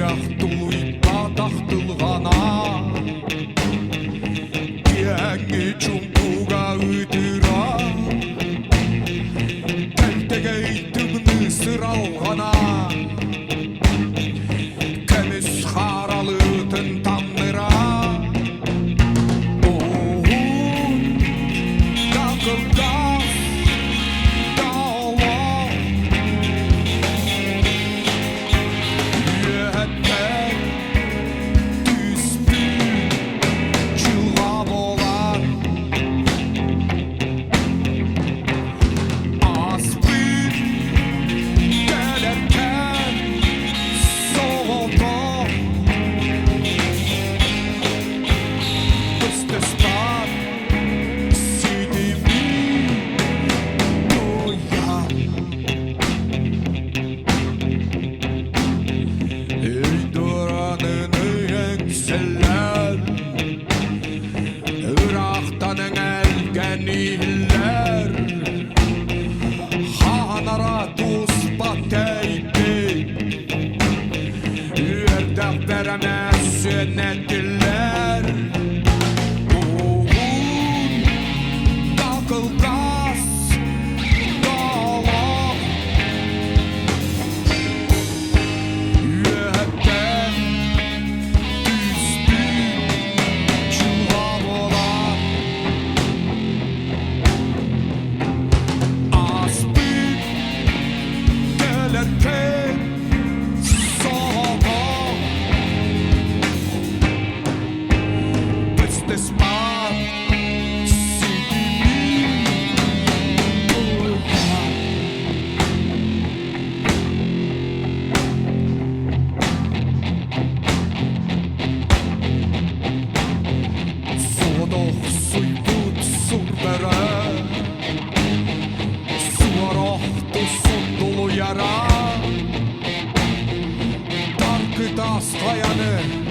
Сүрэх тулуйбатах тылҕана, Киэҥи чуҥкуга ыытыра, Кэлтэгэй тымныы сыралҕана, Көмүс хааралыытын таҥныра. Уһун да кылгас да олох Үөһэттэн түспүт дьылҕа буолан Ааспыт кэлэркэн соҕотох Быстыспат ситимин туйан Өй-дураныны эҥсэллэр, ыраахтан эҥэлгэн иһиллэр, хаанара туспа тэйбит, үөрдэхтэрэ сөннэтиллэр. Уһун да кылгас да олох Үөһэттэн түспүт чуга буолар Ааспыт кэлэркэн соҕотох Быстыспат ситимин туһа Суодохсуйбут сурдара Суорохтусун тулуйара Таркытас хайаны.